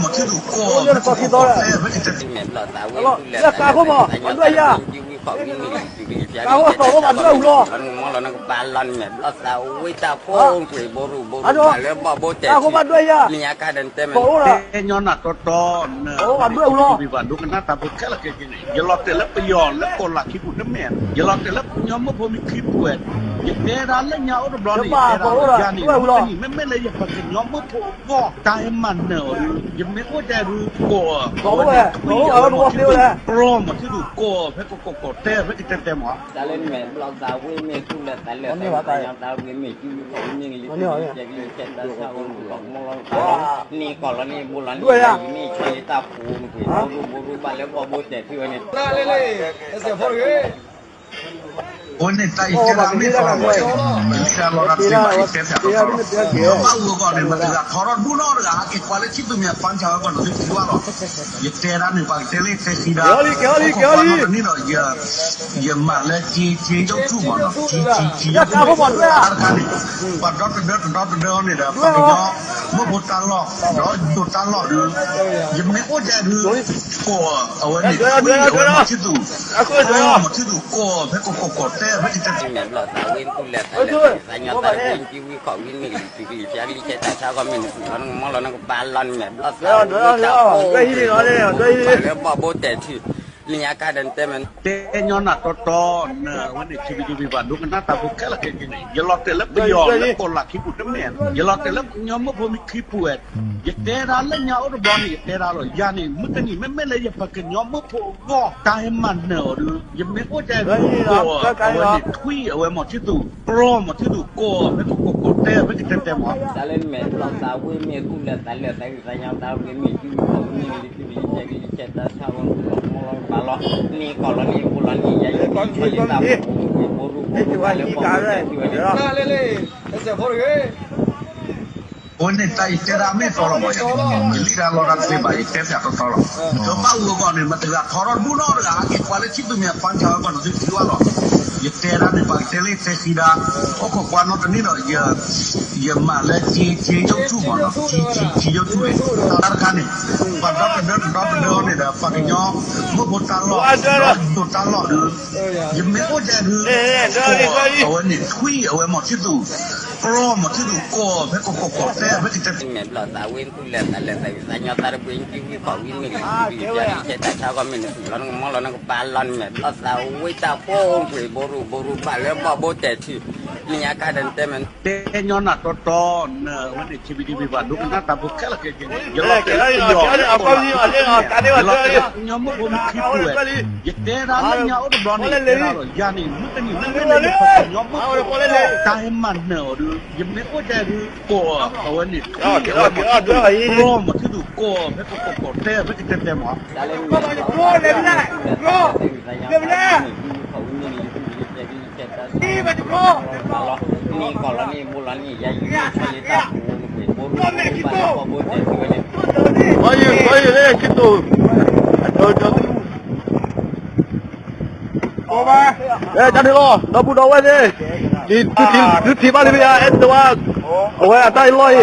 မ့ၢ်ထံသူၣ်ကိး ဖဲကီၢ်ခိၣ်ကီၢ်တဲ ဖဲကတဲ လၢကးခိၣ်မး အဒွဲၣ်ယၤ ကးခိၣ်အသီၣ်ခိၣ်မး ဒွဲၣ်အူလီၤ ကးခိၣ်မးဒွဲၣ်ယၤ သီၣ်အိၣ်ဘၣ်ဒွဲၣ်ယၤ သီၣ်အိၣ်ဘၣ်ဒွဲၣ်အူလီၤ ယလီၤတဲာ်လၢပယီၤလၢကီၢ်လၤခံပူၤတမ့ၢ်, ယလီၤတဲာ်လၢပှၤကညီမုၢ်ဖိမ့ၢ်ခံပူၤဝဲ, ယတဲဒၣ်လၢညါအိၣ်တဘျီန့ၣ် ယတဲဒၣ်လီၤ ယၤန့ၣ် မုၢ်တနံၤ မ့မ့ၢ်လၢယပှၤကညီမုၢ်ဖိအဂီၢ် တၢ်ဟဲမၤနၢၤအီၤဒုး ယမ့ၢ်အိၣ်တဲဒုး ကိးအီၤ အဝဲန့ၣ်ထွံၣ်အဝဲမၤထံသူၣ် ပြီမၤထံသူၣ် ကိးအီၤဖဲကီၢ်ခိၣ်ကီၢ်တဲ ဖဲကတဲတဲမး တၢ်လၢနမဲာ်ဘျီသးဝ့ၢ်မ့ၢ်သူၣ်လၢသးလၢာ်သး သးညါသးဝ့ၢ်မ့ၢ်စုလီၤ မ့ၢ်ဂ့ၤ ကဲကဲတၢ်ဆါဝဲ မုၢ်လီၤမုၢ်လီၤ နံၣ်ကီၢ်လီၤနံၣ်ဘိလီၤနံၣ်ယၤ ယမ့ၢ်ဆဲးလၢတၢ်ပူၤကွံာ် ဘိရူဘိရူဘၣ်လၢဘီၣ်ဘိတဲာ်ထံဝဲန့ၣ် အဝဲန့ၣ်တၢ်အံၤတဲဒၣ်မ့ၢ်တီလီၤမး ယလံၣ်တၢ်လီတၢ်သ့ဘၣ် ယတဲဖျါထီၣ်ထီလီၤ ဘၣ်ဂုၤအဂီၢ်န့ၣ် မတၤတဂၤထီထီၣ်ဒူၣ်နီတဂၤ ဟဲက့ၤကွၢ်လၢထံသူၣ်မ့ၢ်အပၢ်ဆါဝဲကီၢ်န့ၣ် သုထံၣ်ဘၣ်လီၤ ယတဲဒၣ်န့ၣ် ပှၤကတဲလၢယတဲသံဒၣ် ဟီၣ်ခိၣ်ကွၢ်နီတနံၣ်ဒီး ယမၤလၢက့က့ယုၢ်ထူၣ်မးနီၤ က့က့ယုၢ်ထူၣ်န့ၣ် တၢ်တခါန့ၣ် ပှၤဒီတဒၢတဒီတဒၢန့ၣ်ဒီး ပှၤကညီ မုၢ်ဖိတၢ်လီၢ် ဒီးယိၤတၢ်လီၢ်ဒုး ယမ့ၢ်အိၣ်တဲဒုး ကိးအဝဲန့ၣ် ထွံၣ်အဝဲမၤထံသူၣ် ပြီမၤထံသူၣ် ကိးဖဲကီၢ်ခိၣ်ကီၢ်တဲ ဖဲကတဲ မဲာ်ဘျီသးဝ့ၢ်သူၣ်လဲၤသးလဲၤသးညါသးတဝ့ၢ်ကံဝံၣ်ခီၣ်ဝံၣ်မ့ၢ်ကလံၤတုၤကလံၤဖျါကလံၤဆဲးတၢ်ဆါခီမ့ၢ်နသူၣ်လီၤနကမီလီၤနကပၤလီၤ နမဲာ်ဘျီသးဝ့ၢ်သူၣ်လဲၤသးညါသးတဝ့ၢ်ကံဝံၣ်ခီၣ်ဝံၣ်မ့ၢ်ကလံၤတုၤကလံၤဖျါကလံၤဆဲးတၢ်ဆါခီမ့ၢ်နသူၣ်လီၤနကမီလီၤနကပၤလီၤနမဲာ်ဘျီသးဝ့ၢ်သူၣ်လဲၤသးညါသးတဝ့ၢ်ကံဝံၣ်ခီၣ်ဝံၣ်မ့ၢ်ကလံၤတုၤကလံၤဖျါကလံၤဆဲးတၢ်ဆါခီမ့ၢ်နသူၣ်လီၤနကမီလီၤနကပၤလီၤ ယလီၤတဲာ်လၢပယီၤလၢကီၢ်လၤခံပူၤတမ့ၢ်, ယလီၤတဲာ်လၢပှၤကညီမုၢ်ဖိမ့ၢ်ခံပူၤဝဲ, ယတဲဒၣ်လၢညါအိၣ်တဘျီန့ၣ် ယတဲဒၣ်လီၤ ယၤန့ၣ် မုၢ်တနံၤ မ့မ့ၢ်လၢယပှၤကညီမုၢ်ဖိအဂီၢ် တၢ်ဟဲမၤနၢၤအီၤဒုး ယမ့ၢ်အိၣ်တဲဒုး ကိးအီၤ အဝဲန့ၣ်ထွံၣ်အဝဲမၤထံသူၣ် ပြီမၤထံသူၣ် ကိးအီၤဖဲကီၢ်ခိၣ်ကီၢ်တဲ ဖဲကတဲတဲမး တၢ်လၢနမဲာ်ဘျီသးဝ့ၢ်မ့ၢ်သူၣ်လဲၤသးလဲၤသး သးညါသးဝ့ၢ်မ့ၢ်ကံဝံၣ်ခီၣ်ဝံၣ်မ့ၢ်ကလံၤတုၤကလံၤဖျါကလံၤဆဲးတၢ်ဆါခီမ့ၢ်နသူၣ်လီၤနကမီလီၤနကပၤလီၤ နံၣ်ကီၢ်လီၤနံၣ်ဘိလီၤနံၣ်ယၤယံၤ ဆဲးလၢတၢ်ပူၤကွံာ်ဘိရူဘိရူဘၣ်လၢဘီၣ်ဘိတဲာ်ထံဝဲန့ၣ် အဝဲန့ၣ်တၢ်အံၤတဲဒၣ်မ့ၢ်တီလီၤမး ယလံၣ်တၢ်လီတၢ်သ့ဘၣ် ယတဲဖျါထီၣ်ထီလီၤ ဒီးဘၣ်ဂုၤအဂီၢ်န့ၣ် မတၤတဂၤထီထီၣ်ဒူၣ်နီတဂၤ ဟဲက့ၤကွၢ်လၢထံသူၣ်မ့ၢ်အပၢ်ဆါဝဲကီၢ်န့ၣ် သုထံၣ်ဘၣ်လီၤ ယတဲဒၣ်န့ၣ် ပှၤကတဲလၢယတဲသံဒၣ် ဟီၣ်ခိၣ်ကွၢ်နီတနံၣ်ဒီး ယမၤလၢက့က့ယုၢ်ထူၣ်မးနီၤ က့က့ယုၢ်ထူၣ်န့ၣ် တၢ်တခါန့ၣ် ပှၤဒီတဒၢတဒီတဒၢန့ၣ်ဒီး ပှၤကညီ မုၢ်ဖိတၢ်လီၢ် ဒီးယိၤတၢ်လီၢ်ဒုး ယမ့ၢ်အိၣ်တဲဒုး ကိးအီၤ အဝဲန့ၣ်ထွံၣ်အဝဲမၤထံသူၣ် ပြီမၤထံသူၣ် ကိးအီၤဖဲကီၢ်ခိၣ်ကီၢ်တဲ ဖဲကတဲ မဲာ်ဘျီသးဝ့ၢ်သူၣ်လဲၤသးလဲၤသးညါသးတပှ့ၤကံဝံၣ်ခီၣ်ဝံၣ်မ့ၢ်ကလံၤတုၤကလံၤဖျါကလံၤဆဲးတၢ်ဆါခီမ့ၢ်နသူၣ်လီၤနကမီလီၤနကပၤလီၤ နမဲာ်ဘျီသးဝ့ၢ်တၢ်ပူၤကွံာ်ဘိရူဘိရူဘၣ်လၢဘီၣ်ဘိတဲာ်ထံ နံၣ်ညါကါဒီးနတဲမဲာ် တဲညီနၤတီတီ နအဝဲန့ၣ် ထံဘံထံဘံ ပှၤဒိကနၣ်တၢ်ဖိခဲလၢာ်ခဲဆ့န့ၣ် ယလီၤတဲာ်လၢပယီၤလၢကီၢ်လၤ ယလီၤတဲာ်လၢပှၤကညီမုၢ်ဖိမ့ၢ်ခံပူၤဝဲ ယတဲဒၣ်လၢညါအိၣ်တဘျီန့ၣ် ယတဲဒၣ်လီၤ ယၤန့ၣ် မုၢ်တနံၤမ့မ့ၢ်လၢယပှၤကညီမုၢ်ဖိ တၢ်ဟဲမၤနၢၤအီၤဒုး ယမ့ၢ်အိၣ်တဲဒုး ကိးအီၤ အဝဲန့ၣ်ထွံၣ်အဝဲမၤထံသူၣ် ပြီမၤထံသူၣ် ကိးအီၤဖဲကီၢ်ခိၣ်ကီၢ်တဲ ဖဲကတဲတဲမး နံၣ်ကီၢ်လီၤနံၣ်ဘိလီၤနံၣ် ယၤယံၤ ဘီယူၤ ဘီယူၤလၢခံတိာ် အဲ တၢ်န့ၣ်လီၤ ဒီပုၢ်ဒီဝဲၢ်သ့ၣ် သုထံၣ်ဘၣ်လံမ့ၢ်ဧါ အဲၣ်တဝါ အဝဲအတၢ်အံၤလီၤအံၤ